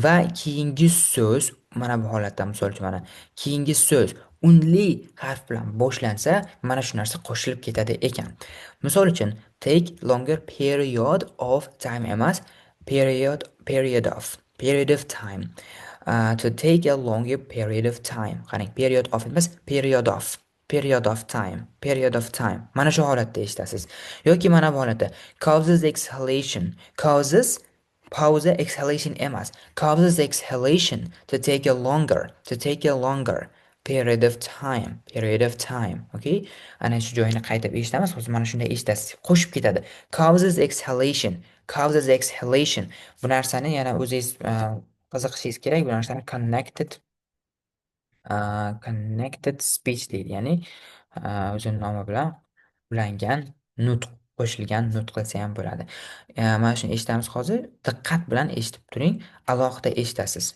va keyingi so'z mana bu holatda, misol uchun, mana keyingi so'z unli harf bilan boshlansa, mana shu narsa qo'shilib ketadi ekan. Misol uchun, take longer period of time emas, period of time. To take a longer period of time. Qarang, period of emas, period of time, period of time. Mana shu holatda eshitasiz. Yoki mana bu holatda causes exhalation, causes pauza exhalation emas, causes exhalation to take a longer period of time, period of time. Okay, ana shu joyini qaytib eshitamiz hozir. Mana shunday eshitasiz, qo'shib ketadi: causes exhalation, causes exhalation. Bu narsani yana o'zingiz qiziqishingiz kerak. Bu narsani connected speech deydi, ya'ni o'zini nomi bilan ulangan nutq, qo'shilgan nutq desa ham bo'ladi. Mana shuni eshitamiz hozir, diqqat bilan eshitib turing, alohida eshitasiz.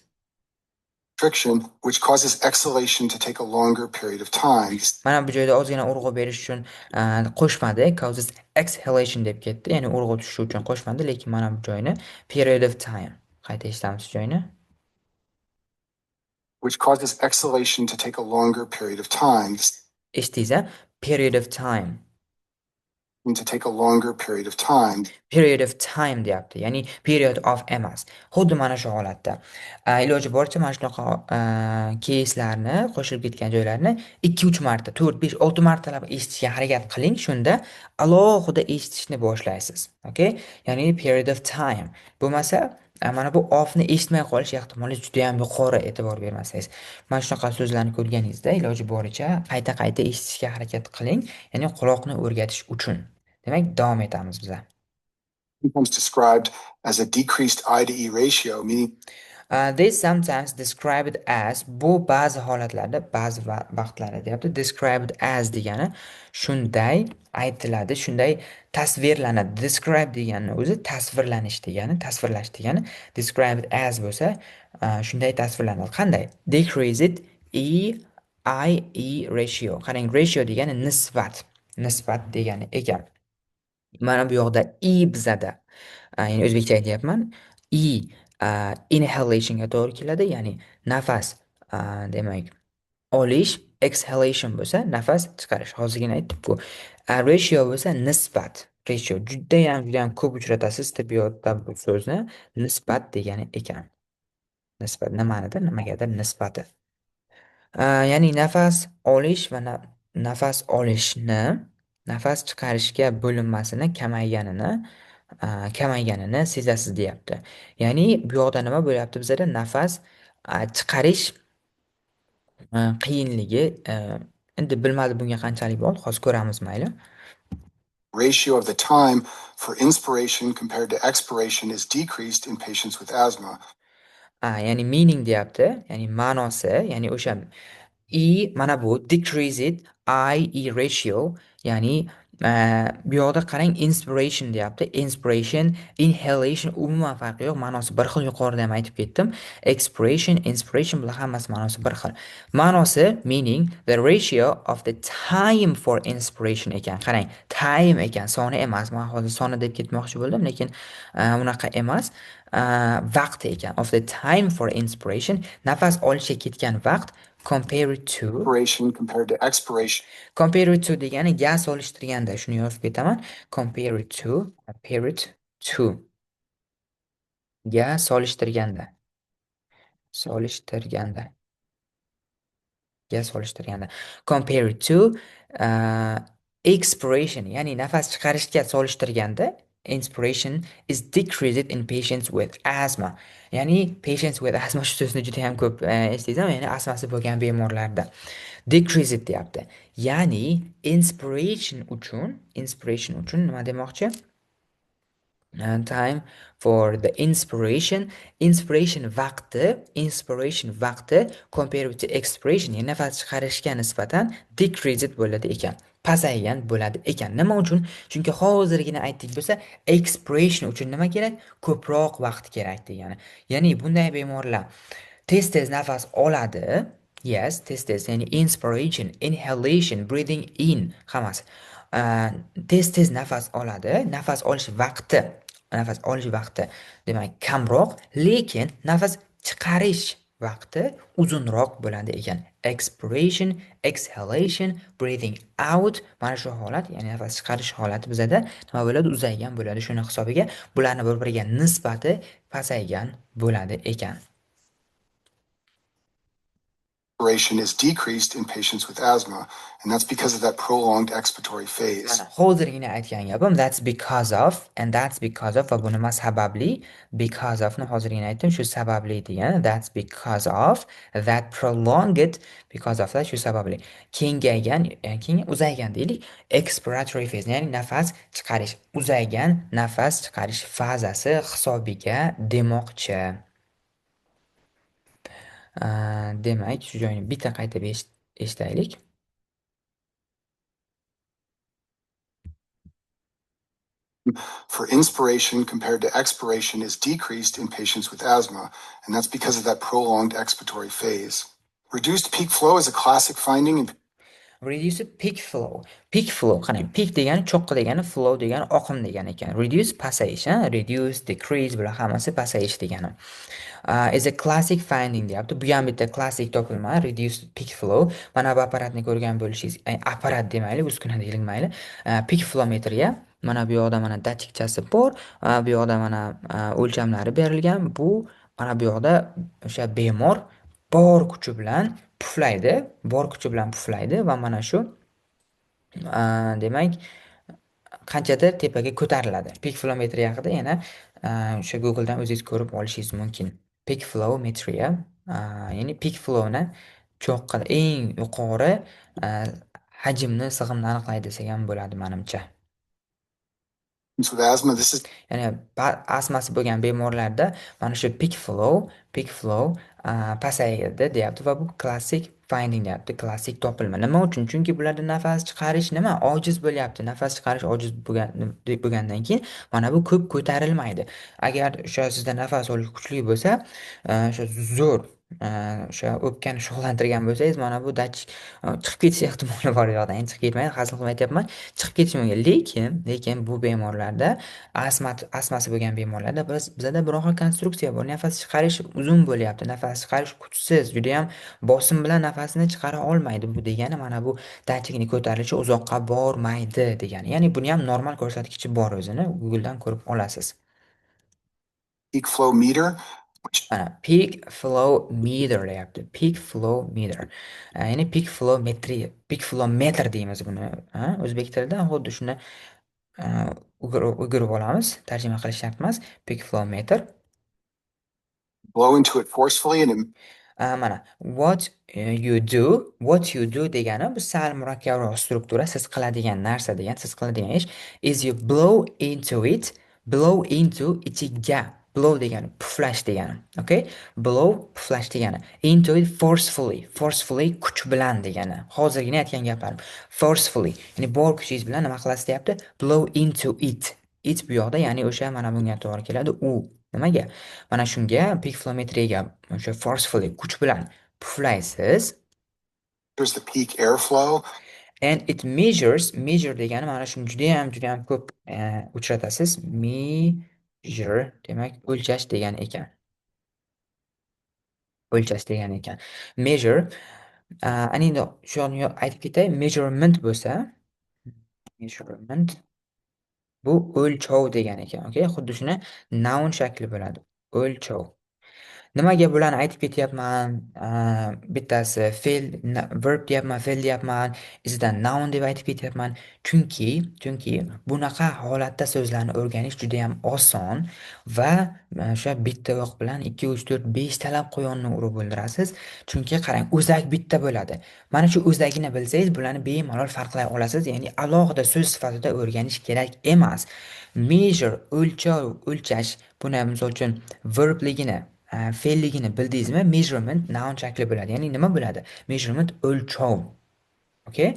Constriction, which causes exhalation to take a longer period of time. Mana bu joyda ozgina urg'u berish uchun qo'shmadi, causes exhalation deb ketdi, ya'ni urg'u tushishi uchun qo'shmadi, lekin mana bu joyni period of time qayta eshitamiz shu joyni. Which causes exhalation to take a longer period of time. Eshitdingiz a? Period of time. To take a longer period of time. Period of time deyapti, ya'ni period of emas. Xuddi mana shu holatda iloji boricha mana shunaqa keyslarni, qo'shilib ketgan joylarni ikki, uch marta, to'rt, besh, olti martalab eshitishga harakat qiling. Shunda alohida eshitishni boshlaysiz. Okay, ya'ni period of time bo'lmasa, mana bu ofni eshitmay qolish ehtimoli judayam yuqori e'tibor bermasangiz. Mana shunaqa so'zlarni ko'rganingizda iloji boricha qayta qayta eshitishga harakat qiling, ya'ni quloqni o'rgatish uchun. Demak, davom etamiz biza. Sometimes described as a decreased I to E ratio, meaning This sometimes described as, bu ba'zi holatlarda, ba'zi vaqtlarda deyapti. Described as degani shunday aytiladi, shunday tasvirlanadi. Describe degani o'zi tasvirlanish degani, tasvirlash degani. Described as bo'lsa, shunday tasvirlanadi. Qanday? Decreased E I E ratio. Qarang, ratio degani nisbat, nisbat degani ekan. Mana bu yoqda E bizada, ya'ni o'zbekcha aytyapman. E inhalationga to'g'ri keladi, ya'ni nafas, demak, olish, exhalation bo'lsa nafas chiqarish. Hozirgina aytdik-ku. Ratio bo'lsa nisbat. Ratio judayam judayam ko'p uchratasiz tibbiyotda bu so'zni, nisbat degani ekan. Nisbat nimanidir nimagadir nisbati. Ya'ni nafas olish va nafas olishni nafas chiqarishga bo'linmasini kamayganini sezasiz deyapti. Ya'ni bu yoqda nima bo'lyapti bizada? Nafas chiqarish qiyinligi. Endi bilmadim bunga qanchalik bog'liq, hozir ko'ramiz, mayli. Ratio of the time for inspiration compared to expiration is decreased in patients with asthma. Ya'ni meaning deyapti, ya'ni ma'nosi, ya'ni o'sha E mana bu decreased I E ratio, ya'ni bu yoqda qarang, inspiration deyapti. Inspiration, inhalation umuman farqi yo'q, ma'nosi bir xil, yuqorida ham aytib ketdim. Expiration, inspiration, bular hammasi ma'nosi bir xil. Ma'nosi, meaning the ratio of the time for inspiration ekan. Qarang, time ekan, soni emas. Men hozir soni deb ketmoqchi bo'ldim, lekin unaqa emas. Vaqti ekan. Of the time for inspiration, nafas olishga ketgan vaqt, compared to Inspiration compared to expiration. Compared to degani ga solishtirganda, shuni yozib ketaman. Compared to, compared to ga solishtirganda. Solishtirganda. Ga solishtirganda. Compared to expiration, ya'ni nafas chiqarishga solishtirganda. Inspiration is decreased in patients with asthma. Ya'ni patients with asthma shu so'zni juda ham ko'p eshitdingiz, ya'ni astmasi bo'lgan bemorlarda decreased deyapti. Ya'ni inspiration uchun nima demoqchi? Time for the inspiration, inspiration vaqti compared with the expiration, ya'ni nafas chiqarishga nisbatan decreased bo'ladi ekan, pasaygan bo'ladi ekan. Nima uchun? Chunki hozirgina aytdik bo'lsa, expiration uchun nima kerak? Ko'proq vaqt kerak degani. Ya'ni bunday bemorlar tez tez nafas oladi. Yes, tez tez, ya'ni inspiration, inhalation, breathing in, hammasi. Tez tez nafas oladi. Nafas olish vaqti demak kamroq, lekin nafas chiqarish vaqti uzunroq bo'ladi ekan. Expiration, exhalation, breathing out, mana shu holat, ya'ni nafas chiqarish holati bizada nima bo'ladi? Uzaygan bo'ladi. Shuni hisobiga bularni bir-biriga nisbati pasaygan bo'ladi ekan. Is decreased in patients with asthma, and that's because of that prolonged expiratory phase. Mana hozirgina aytgan gapim, that's because of, and that's because of, va bu nima sababli? Because of ni hozirgina aytdim, shu sababli degani. That's because of that prolonged, because of that, shu sababli kengaygan, keyin uzaygan deylik, expiratory phase, ya'ni nafas chiqarish, uzaygan nafas chiqarish fazasi hisobiga demoqchi. Demak, shu joyini bitta qaytib eshitaylik. For inspiration compared to expiration is decreased in patients with asthma, and that's because of that prolonged expiratory phase. Reduced peak flow is a classic finding in Reduced peak flow. Peak flow, qarang, peak degani cho'qqi degani, flow degani oqim degani ekan. Reduce pasayish, ha? Reduce, decrease, bular hammasi pasayish degani. Is a classic finding deyapti. Bu ham bitta klassik topilma, reduced peak flow. Mana bu apparatni ko'rgan bo'lishingiz, apparat demaylik, uskuna deylik mayli. Peak flowmetrga mana bu yoqda mana datchikchasi bor, bu yoqda mana o'lchamlari berilgan. Bu mana bu yoqda o'sha bemor bor kuchi bilan puflaydi, bor kuchi bilan puflaydi va mana shu demak qanchadir tepaga ko'tariladi. Peak flowmetriya haqida yana o'sha Google'dan o'zingiz ko'rib olishingiz mumkin. Peak flowmetriya, ya'ni peak flowni cho'qqi eng yuqori hajmni, sig'imni aniqlaydi desak ham bo'ladi menimcha. with asthma. This is Ya'ni astmasi bo'lgan bemorlarda mana shu peak flow pasayadi deyapti va bu klassik finding deyapti, klassik topilma. Nima uchun? Chunki bularda nafas chiqarish nima? Ojiz bo'lyapti. Nafas chiqarish ojiz bo'lgandan keyin mana bu ko'p ko'tarilmaydi. Agar o'sha sizda nafas olish kuchli bo'lsa, o'sha zo'r, o'sha o'pkani shug'ullantirgan bo'lsangiz, mana bu datchik chiqib ketish ehtimoli bor u yoqdan. Endi chiqib ketmaydi, hazil qilib aytyapman. Chiqib ketishi mumkin. Lekin bu bemorlarda, astmasi bo'lgan bemorlarda bizada bronxal konstruksiya bor. Nafas chiqarish uzun bo'lyapti. Nafas chiqarish kuchsiz, juda ham bosim bilan nafasini chiqara olmaydi. Bu degani mana bu datchikni ko'tarilishi uzoqqa bormaydi degani. Ya'ni buni ham normal ko'rsatkichi bor o'zini. Google'dan ko'rib olasiz. peak flow meter, which Mana peak flow meter deyapti. Peak flow meter. Ya'ni peak flow metri, peak flow meter deymiz buni, ha? O'zbek tilida xuddi shuni o'girib olamiz. Tarjima qilish shart emas. Peak flow meter. blow into it forcefully and it Mana what you do degani bu sal murakkabroq struktura, siz qiladigan narsa degan, siz qiladigan ish is you blow into it, blow into, ichiga, blow degani puflash degani, okay, blow puflash degani, into it forcefully, forcefully kuch bilan degani, hozirgina aytgan gaplarim, forcefully ya'ni bor kuchingiz bilan nima qilasiz deyapti, blow into it, it bu yoqda ya'ni o'sha mana bunga to'g'ri keladi, u nimaga, mana shunga peak flowmetriyaga o'sha forcefully kuch bilan puflaysiz. Measures the peak airflow. And it measures, measure degani mana shuni judayam ko'p uchratasiz, measure demak o'lchash degani ekan, o'lchash degani ekan, measure. Ana endi shuni aytib ketay, measurement bo'lsa, measurement bu o'lchov degani ekan, okay, xuddi shuni noun shakli bo'ladi, o'lchov. Nimaga bularni aytib ketyapman? Bittasi fe'l, verb deyapman, fe'l deyapman, izidan noun deb aytib ketyapman. Chunki bunaqa holatda so'zlarni o'rganish juda ham oson va o'sha bitta o'q bilan 2, 3, 4, 5 talab quyonni urib o'ldirasiz. Chunki qarang, o'zak bitta bo'ladi. Mana shu o'zagini bilsangiz, bularni bemalol farqlay olasiz. Ya'ni alohida so'z sifatida o'rganish kerak emas. Measure, o'lchov, o'lchash, buni misol uchun verbligini, fe'lligini bildingizmi? Measurement noun shakli bo'ladi. Ya'ni nima bo'ladi? Measurement o'lchov. Okay?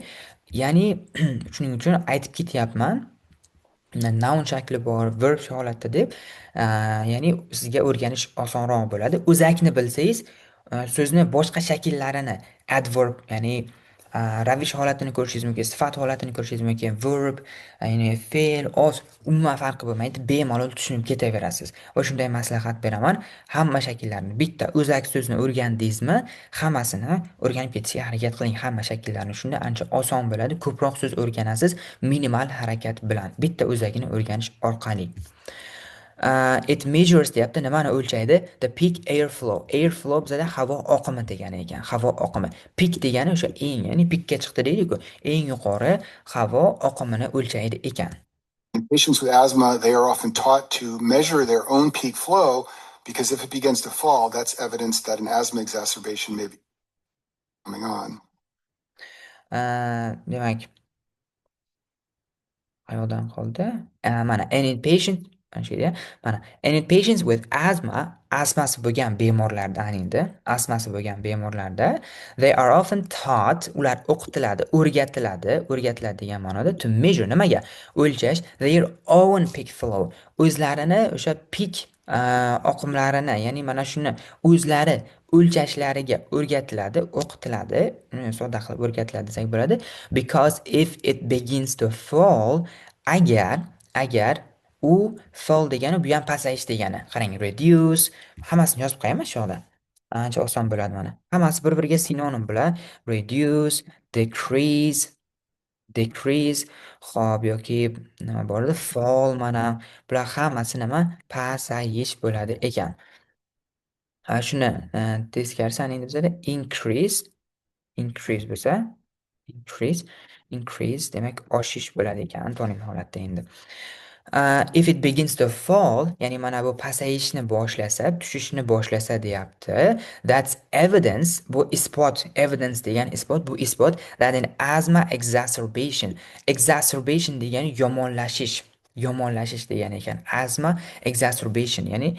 Ya'ni shuning uchun aytib ketyapman. Noun shakli bor, verb holatda deb, ya'ni sizga o'rganish osonroq bo'ladi. O'zakni bilsangiz, so'zni boshqa shakllarini, adverb, ya'ni ravish holatini ko'rishingiz mumkin, sifat holatini ko'rishingiz mumkin, verb, ya'ni fe'l, oz, umuman farqi bo'lmaydi, bemalol tushunib ketaverasiz. Va shunday maslahat beraman, hamma shakllarni bitta o'zak so'zni o'rgandingizmi, hammasini o'rganib ketishga harakat qiling, hamma shakllarni. Shunda ancha oson bo'ladi, ko'proq so'z o'rganasiz minimal harakat bilan, bitta o'zagini o'rganish orqali. It measures deyapti, nimani o'lchaydi? The peak airflow. Airflow bizada havo oqimi degani ekan, havo oqimi. Peak degani o'sha eng, ya'ni pikka chiqdi deydi-ku, eng yuqori havo oqimini o'lchaydi ekan. In patients with asthma, they are often taught to measure their own peak flow because if it begins to fall, that's evidence that an asthma exacerbation may be coming on. Demak, qayoqdan qoldi? Mana and in patient mana and in patients with asthma, astmasi bo'lgan bemorlarda, endi astmasi bo'lgan bemorlarda they are often taught, ular o'qitiladi, o'rgatiladi, o'rgatiladi degan ma'noda, to measure, nimaga? O'lchash their own peak flow, o'zlarini o'sha peak oqimlarini, ya'ni mana shuni o'zlari o'lchashlariga o'rgatiladi, o'qitiladi, sodda qilib o'rgatiladi desak bo'ladi. Because if it begins to fall, agar u fall degani bu ham pasayish degani. Qarang, reduce, hammasini yozib qo'yaman shu yoqda. Ancha oson bo'ladi mana. Hammasi bir-biriga sinonim bular. Reduce, decrease, decrease, xo'p, yoki nima bor edi? Fall mana. Bular hammasi nima? Pasayish bo'ladi ekan. Ha, shuni teskarisi endi bizada increase, increase bo'lsa, increase, increase demak oshish bo'ladi ekan antonim holatda endi. If it begins to fall, ya'ni mana bu pasayishni boshlasa, tushishni boshlasa deyapti. That's evidence, bu isbot, evidence degan isbot, bu isbot that an asthma exacerbation. Exacerbation degani yomonlashish, yomonlashish degani ekan. Asthma exacerbation, ya'ni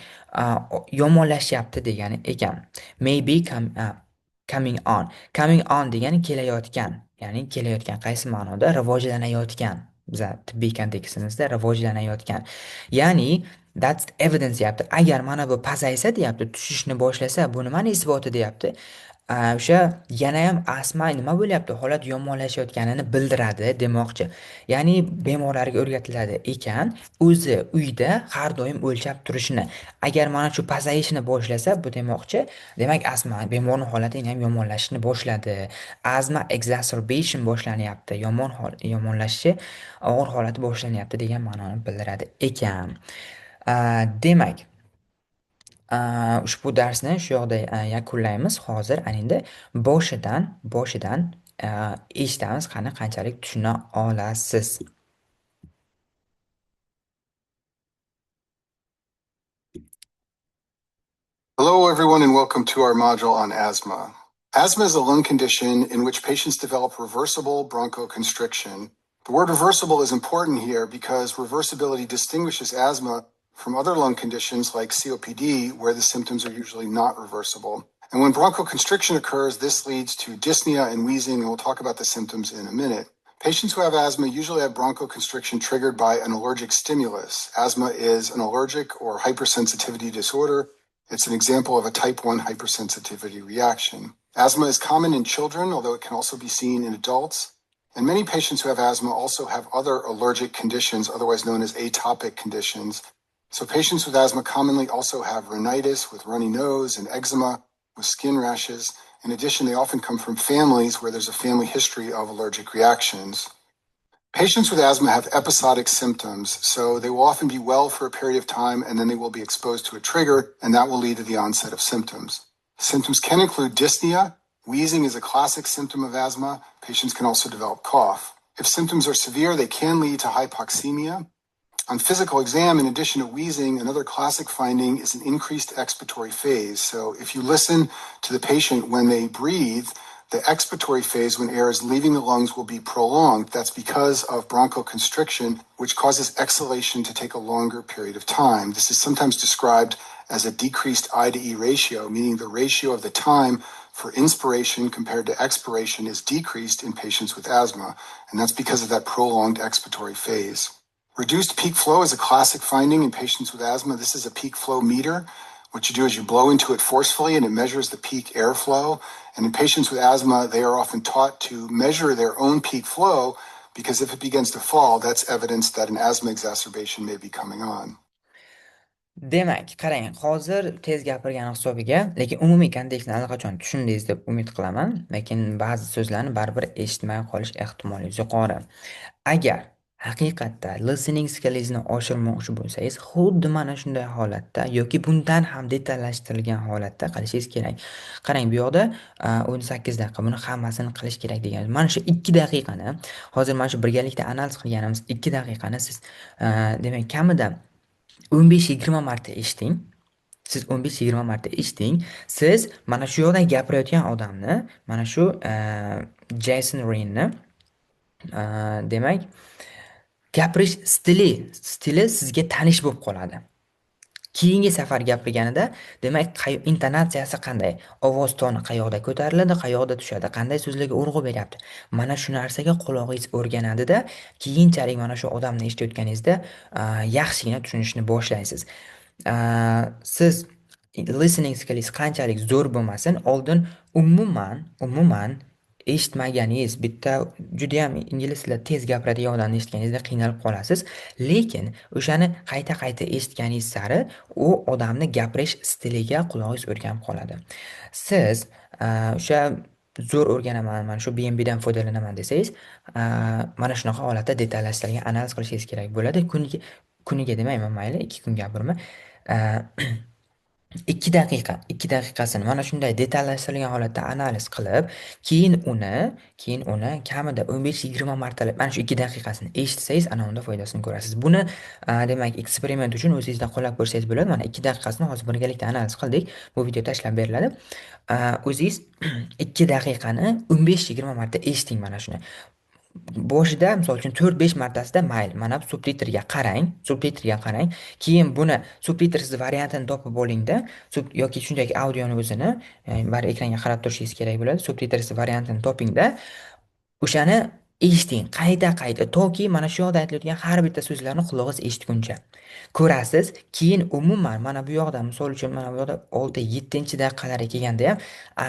yomonlashyapti degani ekan. Maybe coming on. Coming on degani kelayotgan, ya'ni kelayotgan qaysi ma'noda? Rivojlanayotgan. Biza tibbiy kontekstimizda rivojlanayotgan. Ya'ni that's evidence deyapti. Agar mana bu pasaysa deyapti, tushishni boshlasa, bu nimani isboti deyapti? O'sha yana ham astma nima bo'lyapti? Holat yomonlashayotganini bildiradi demoqchi. Ya'ni bemorlarga o'rgatiladi ekan, o'zi uyda har doim o'lchab turishini. Agar mana shu pasayishni boshlasa, bu demoqchi, demak astma bemorning holati yana ham yomonlashishni boshladi. Asthma exacerbation boshlanyapti. Yomon yomonlashishi, og'ir holati boshlanyapti degan ma'noni bildiradi ekan. Demak, ushbu darsni shu yoqda yakunlaymiz. Hozir ana endi boshidan eshitamiz, qani qanchalik tushuna olasiz. Hello everyone and welcome to our module on asthma. Asthma is a lung condition in which patients develop reversible bronchoconstriction. The word reversible is important here because reversibility distinguishes asthma from other lung conditions like COPD, where the symptoms are usually not reversible. And when bronchoconstriction occurs, this leads to dyspnea and wheezing, and we'll talk about the symptoms in a minute. Patients who have asthma usually have bronchoconstriction triggered by an allergic stimulus. Asthma is an allergic or hypersensitivity disorder. It's an example of a type 1 hypersensitivity reaction. Asthma is common in children, although it can also be seen in adults. And many patients who have asthma also have other allergic conditions, otherwise known as atopic conditions. So patients with asthma commonly also have rhinitis with runny nose and eczema with skin rashes. In addition, they often come from families where there's a family history of allergic reactions. Patients with asthma have episodic symptoms, so they will often be well for a period of time and then they will be exposed to a trigger, and that will lead to the onset of symptoms. Symptoms can include dyspnea. Wheezing is a classic symptom of asthma. Patients can also develop cough. If symptoms are severe, they can lead to hypoxemia. On physical exam, in addition to wheezing, another classic finding is an increased expiratory phase. So if you listen to the patient when they breathe, the expiratory phase when air is leaving the lungs will be prolonged. That's because of bronchoconstriction, which causes exhalation to take a longer period of time. This is sometimes described as a decreased I to E ratio, meaning the ratio of the time for inspiration compared to expiration is decreased in patients with asthma, and that's because of that prolonged expiratory phase. Reduced peak flow is a classic finding in patients with asthma. This is a peak flow meter. What you do is you blow into it forcefully and it measures the peak airflow. And in patients with asthma, they are often taught to measure their own peak flow because if it begins to fall, that's evidence that an asthma exacerbation may be coming on. Demak, qarang, hozir tez gapirgani hisobiga, lekin umumiy kontekstni allaqachon tushundingiz deb umid qilaman, lekin ba'zi so'zlarni baribir eshitmay qolish ehtimoli yuqori. Agar haqiqatda listening skillingizni oshirmoqchi bo'lsangiz, xuddi mana shunday holatda yoki bundan ham detallashtirilgan holatda qilishingiz kerak. Qarang, bu yoqda 18 daqiqa buni hammasini qilish kerak degan. Mana shu 2 daqiqani, hozir mana shu birgalikda analiz qilganimiz 2 daqiqani siz, demak, kamida 15-20 marta eshiting. Siz 15-20 marta eshiting. Siz mana shu yoqda gapirayotgan odamni, mana shu Jason Rinni, demak, gapirish stili sizga tanish bo'lib qoladi. Keyingi safar gapirganida, demak, intonatsiyasi qanday, ovoz toni qayoqda ko'tariladi, qayoqda tushadi, qanday so'zlarga urg'u beryapti. Mana shu narsaga qulog'ingiz o'rganadida, keyinchalik mana shu odamni eshitayotganingizda yaxshigina tushunishni boshlaysiz. Siz listening skillingiz qanchalik zo'r bo'lmasin, oldin umuman eshitmaganingiz, bitta judayam ingliz tilida tez gapiradigan odamni eshitganingizda qiynalib qolasiz. Lekin o'shani qayta-qayta eshitganingiz sari u odamni gapirish stiliga qulog'ingiz o'rganib qoladi. Siz o'sha zo'r o'rganaman, mana shu BNBdan foydalanaman desangiz, mana shunaqa holatda detallashtirilgan analiz qilishingiz kerak bo'ladi. Kuniga demayman, mayli, 2 kun gapirma. 2 daqiqa, 2 daqiqasini mana shunday detallashtirilgan holatda analiz qilib, keyin uni kamida 15-20 martalab mana shu 2 daqiqasini eshitsangiz, ana unda foydasini ko'rasiz. Buni, demak, eksperiment uchun o'zingizda qo'llab ko'rsangiz bo'ladi. Mana 2 daqiqasini hozir birgalikda analiz qildik. Bu video tashlab beriladi. O'zingiz 2 daqiqani 15-20 marta eshiting mana shuni. Boshida, misol uchun, 4-5 martasida mayli, mana bu subtitrga qarang, subtitrga qarang. Keyin buni subtitrsiz variantini topib olingda, yoki shunchaki audioni o'zini, bari ekranga qarab turishingiz kerak bo'ladi. Subtitrsiz variantini topingda, o'shani eshiting qayta-qayta, toki mana shu yoqda aytilayotgan har bitta so'zlarni qulog'ingiz eshitguncha. Ko'rasiz, keyin umuman mana bu yoqda, misol uchun, mana bu yoqda 6-7 daqiqalarga kelganda ham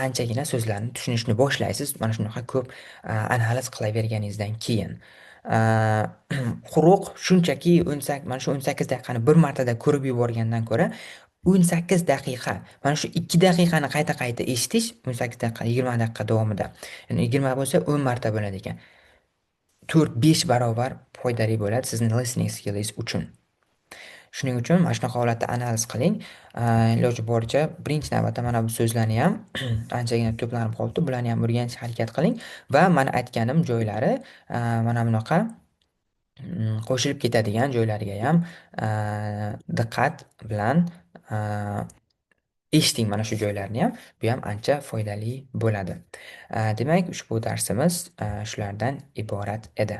anchagina so'zlarni tushunishni boshlaysiz. Mana shunaqa ko'p analiz qilaverganingizdan keyin. Quruq shunchaki mana shu 18 daqiqani bir martada ko'rib yuborgandan ko'ra 18 daqiqa, mana shu 2 daqiqani qayta-qayta eshitish 18 daqiqa, 20 daqiqa davomida. Ya'ni 20 bo'lsa 10 marta bo'ladi ekan. 4-5 barobar foydali bo'ladi sizni listening skillingiz uchun. Shuning uchun mana shunaqa holatda analiz qiling. Iloji boricha birinchi navbatda mana bu so'zlarni ham anchagina to'planib qolibdi. Bularni ham o'rganishga harakat qiling va mana aytganim joylari, mana bunaqa qo'shilib ketadigan joylariga ham diqqat bilan eshiting mana shu joylarni ham. Bu ham ancha foydali bo'ladi. Demak, ushbu darsimiz shulardan iborat edi.